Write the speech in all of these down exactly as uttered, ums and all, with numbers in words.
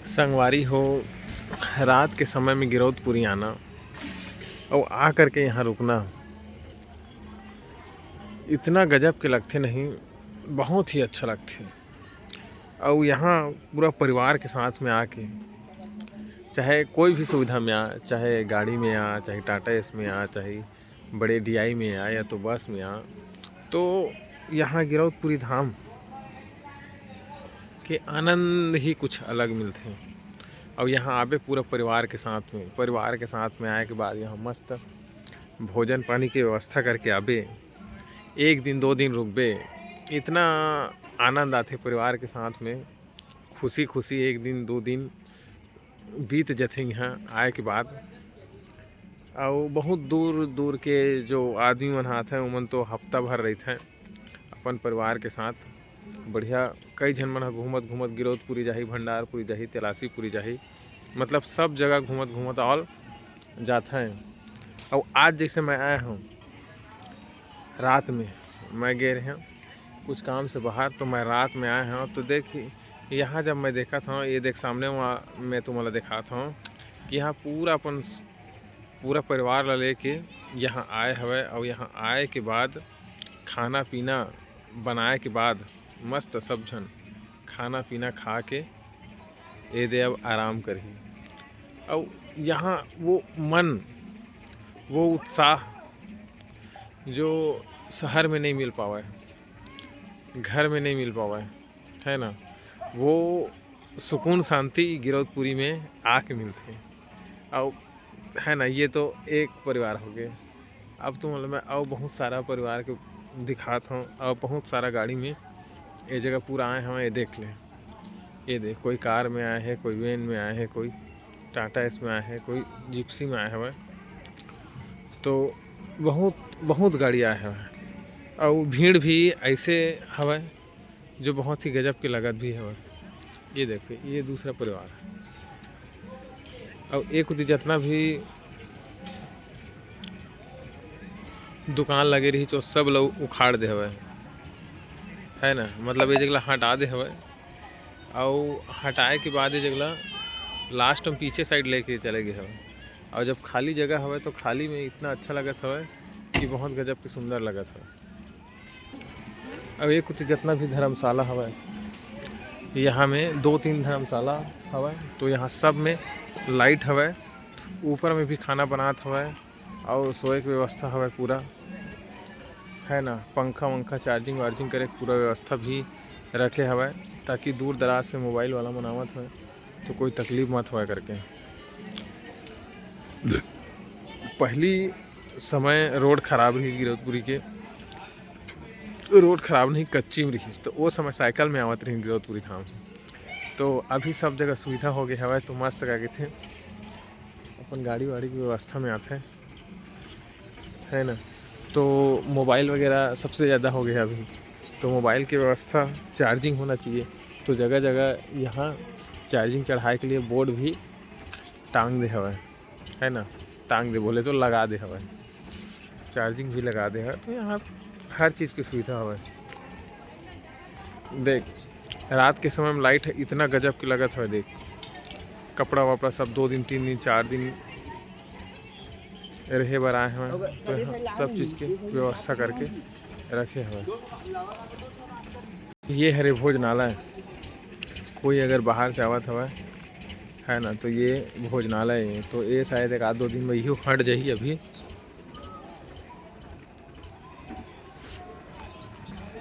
संगवारी हो, रात के समय में गिरौदपुरी आना अउ आ करके यहाँ रुकना इतना गजब के लगथे नहीं, बहुत ही अच्छा लगथे। अउ यहाँ पूरा परिवार के साथ में आके, चाहे कोई भी सुविधा में आ, चाहे गाड़ी में आ, चाहे टाटा एस में आ, चाहे बड़े डीआई में आ या तो बस में आ, तो यहाँ गिरौदपुरी धाम के आनंद ही कुछ अलग मिलथे। अउ यहाँ आबे पूरा परिवार के साथ में, परिवार के साथ में आए के बाद यहाँ मस्त भोजन पानी के व्यवस्था करके आबे, एक दिन दो दिन रुकबे, इतना आनंद आथे परिवार के साथ में, खुशी खुशी एक दिन दो दिन बीत जथे यहाँ आए के बाद। अउ बहुत दूर दूर के जो आदमी मन आथे, उमन तो हफ्ता भर रहिथे अपन परिवार के साथ। बढ़िया, कई झन मन ह घूमत घूमत गिरौदपुरी जाही, भंडारपुरी जाही, तेलासीपुरी जाही, मतलब सब जगह घूमत घूमत all जाथे। अउ आज जैसे मैं आए हूँ रात में, मैं गए रहे कुछ काम से बाहर, तो मैं रात में आए हूँ। तो देख, यहाँ जब मैं देखत हूँ, ये देख सामने वहाँ मैं तुम्हाला दिखात हूँ कि यहाँ पूरा अपन, पूरा परिवार ला लेके यहाँ आए हवय। अउ यहाँ आए के बाद खाना पीना बनाए के बाद मस्त सब झन खाना पीना खा के ए दे अब आराम करही। अउ यहाँ वो मन, वो उत्साह जो शहर में नहीं मिल पावय, घर में नहीं मिल पावय, है ना, वो सुकून शांति गिरौदपुरी में आके मिलथे। अउ है ना, ये तो एक परिवार हो गए। अब तो मतलब मैं अउ बहुत सारा परिवार के दिखात हूँ, अउ बहुत सारा गाड़ी में ये जगह पूरा आए हवं। ये देख ले, ये देख, कोई कार में आए हैं, कोई वैन में आए हैं, कोई टाटा एस में आए हैं, कोई जिप्सी में आए हवय। तो बहुत बहुत गाड़ी आए हवय, अउ भीड़ भी ऐसे हवय जो बहुत ही गजब के लगत भी हवय। ये देखो, ये दूसरा परिवार है। अउ एक कोती जितना भी दुकान लगे रही, तो सब लोग उखाड़ दे हवय, है ना, मतलब ये जगह हटा दे हवय। अउ हटाए के बाद ये जगह लास्ट में पीछे साइड लेके चले गए हवय। अउ जब खाली जगह हवय, तो खाली में इतना अच्छा लगत हवय कि बहुत गजब के सुंदर लगत हवय। अब ये कुछ जितना भी धर्मशाला हवय, यहाँ में दो तीन धर्मशाला हवय, तो यहाँ सब में लाइट हवय, ऊपर में भी खाना बनात हवय और सोए के व्यवस्था हवय पूरा, है ना। पंखा वंखा, चार्जिंग वार्जिंग करे के पूरा व्यवस्था भी रखे हवय, ताकि दूर दराज से मोबाइल वाला मन आवत हवय तो कोई तकलीफ मत होय करके। पहली समय रोड खराब रही गिरौदपुरी के, रोड खराब नहीं, कच्ची में रही, तो वो समय साइकिल में आवत रही गिरौदपुरी धाम। तो अभी सब जगह सुविधा हो गए हवय, तो मस्त का कथे अपन गाड़ी वाड़ी की व्यवस्था में आते हैं, है ना। तो मोबाइल वगैरह सबसे ज़्यादा हो गया अभी, तो मोबाइल की व्यवस्था, चार्जिंग होना चाहिए। तो जगह जगह यहाँ चार्जिंग चढ़ाए के लिए बोर्ड भी टांग दे हवय, है ना। टांग दे बोले तो लगा दे हवय, चार्जिंग भी लगा दे हवय। तो यहाँ हर चीज़ की सुविधा हवय। देख, रात के समय में लाइट ह इतना गजब के लगत हवय। देख, कपड़ा वपड़ा सब दो दिन, तीन दिन, चार दिन रहे बर आए हवय, तो यहाँ सब चीज़ के व्यवस्था करके रखे हवय। ये हरे भोजनालय, कोई अगर बाहर से आवत हवय, है ना, तो ये भोजनालय है। तो ये शायद एक आध दो दिन में इहो हट जाही अभी।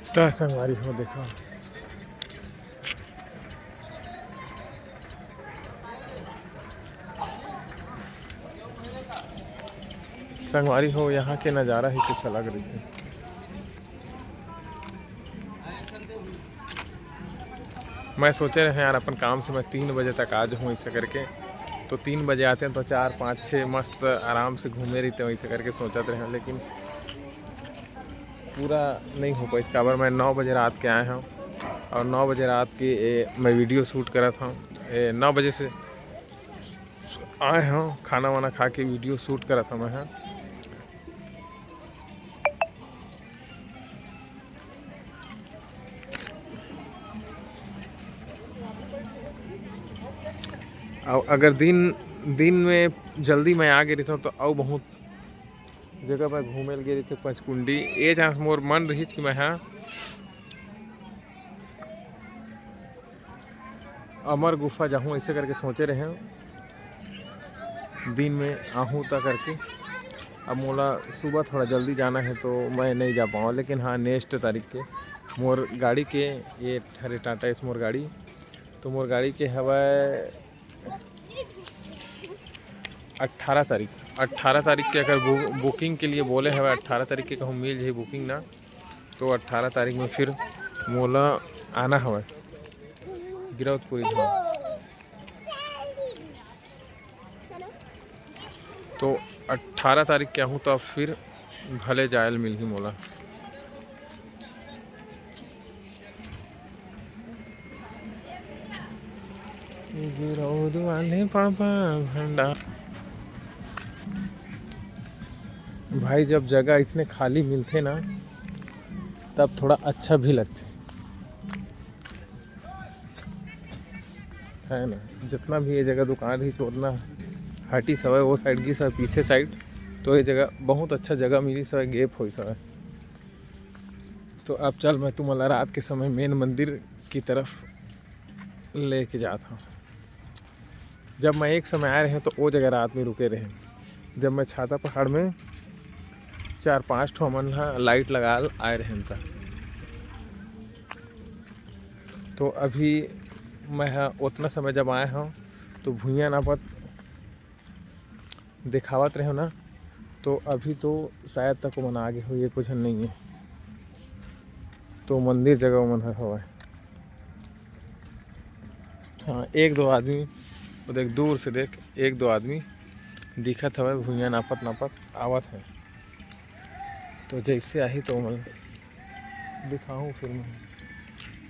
त संगवारी हो, देखो संगवारी हो, यहाँ के नज़ारा ही कुछ अलग रहिथे। मैं सोचे रहे यार, अपन काम से मैं तीन बजे तक आ जाऊँ ऐसे करके, तो तीन बजे आते हैं तो चार, पाँच, छः मस्त आराम से घूमे रहिते हैं, ऐसे करके सोचत रहे, लेकिन पूरा नहीं हो पाई। काबर मैं नौ बजे रात के आए हूँ और नौ बजे रात के ए, मैं वीडियो शूट करत हूँ। ए, नौ बजे से आए हूँ, खाना वाना खा के वीडियो शूट करत हूँ मैं। अउ अगर दिन, दिन में जल्दी मैं आ गे रहिथंव, तो अउ बहुत जगह मैं घूमे ल गे रहिथंव, पंचकुंडी। ए चांस मोर मन रहिस कि मैं हा अमर गुफा जाहूँ, ऐसे करके सोचे रहे हंव, दिन में आहूँ त करके। अब मोला सुबह थोड़ा जल्दी जाना है, तो मैं नहीं जा पाऊँ। लेकिन हाँ, नेक्स्ट तारीख के मोर गाड़ी के, ये हरे टाटा एस मोर गाड़ी, तो मोर गाड़ी के हवय अट्ठारह तारीख। अट्ठारह तारीख के अगर बु-, बुकिंग के लिए बोले हवय, अट्ठारह तारीख के कहूँ मिल जाही बुकिंग ना, तो अट्ठारह तारीख में फिर मोला आना हवय गिरौदपुरी धाम। तो अट्ठारह तारीख के आहूँ, तो फिर भले जायल मिलही मोला। गिरौद वाले पापा भंडार। भाई, जब जगह इसने खाली मिलथे ना, तब थोड़ा अच्छा भी लगथे, है ना। जितना भी ये जगह दुकान रहिस, उतना हटिस हवय, वो साइड गिस हवय, पीछे साइड। तो ये जगह बहुत अच्छा जगह मिलिस हवय, gap होइस हवय। तो अब चल, मैं तुमन ला रात के समय मेन मंदिर की तरफ लेके जात हंव। जब मैं एक समय आए रहें, तो ओ जगह रात में रुके रहें, जब मैं छाता पहाड़ में चार पांच ठो हमन ह लाइट लगा आए रहें त। तो अभी मैं ह ओतना समय जब आए हंव, तो भुइयां नापत देखावत रहेंव ना, तो अभी तो शायद तक ओमन आगे होही, एको झन नहीं है। तो मंदिर जगह ओमन हर हवय। हाँ, एक दो आदमी, वो देख, दूर से देख, एक दो आदमी दिखत हवय, भुइयां नापत नापत आवत हे। तो जैसे आही तो ओमन दिखाहूँ फिर मैं।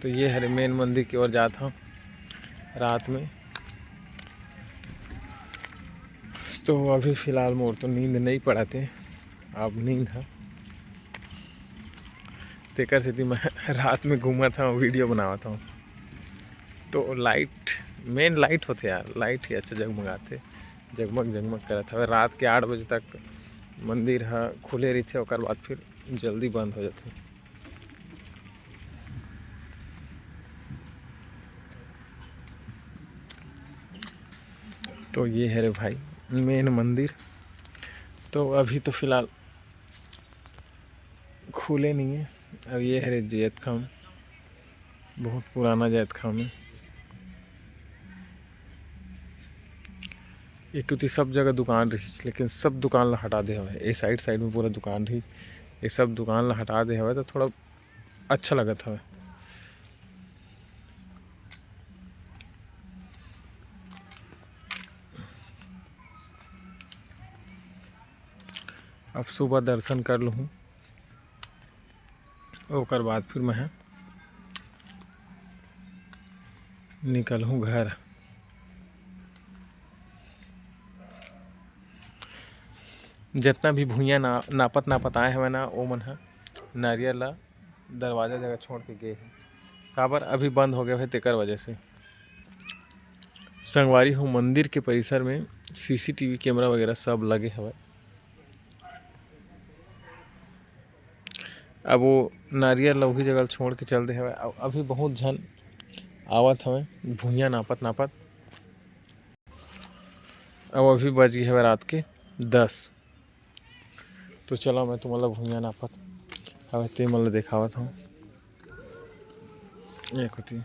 तो ये हरे मेन मंदिर की ओर जात हंव रात में। तो अभी फिलहाल मोर तो नींद नहीं पड़त हे, अब नींद ह, तेकर सेती मैं रात में घूमत हंव, वीडियो बनावत हंव। तो लाइट, मेन लाइट होथे यार, लाइट ही अच्छा जगमगाथे, जगमग जगमग करत हवे। रात के आठ बजे तक मंदिर ह खुले रहिथे, ओकर बाद फिर जल्दी बंद हो जाथे। तो ये हरे भाई मेन मंदिर। तो अभी तो फिलहाल खुले नहीं है। अब ये हरे जैतखाम, बहुत पुराना जैतखाम है। एक कोती सब जगह दुकान रहिस, लेकिन सब दुकान ला हटा दे हवे। ए साइड, साइड में पूरा दुकान रही, ये सब दुकान ला हटा दे हवे, तो थोड़ा अच्छा लगत हवे। अब सुबह दर्शन कर लूँ, ओकर बाद फिर मैं निकलहूँ घर। जितना भी भुइयां ना, नापत नापत आए हवे ना, ओ मन ह नारियल ला दरवाजा जगह छोड़ के गे हे। काबर, अभी बंद हो गए हे, तेकर वजह से। संगवारी हो, मंदिर के परिसर में सीसीटीवी कैमरा वगैरह सब लगे हवय। अब वो नारियल ला उही जगह छोड़ के चल दे हवय। अब अभी बहुत झन आवत हवय, भुइयां नापत नापत। अब अभी बज गए हवय रात के दस। तो चलो, मैं तुमन ला भुइयां नापत हवय ते मन ला देखावत हूँ। एक होती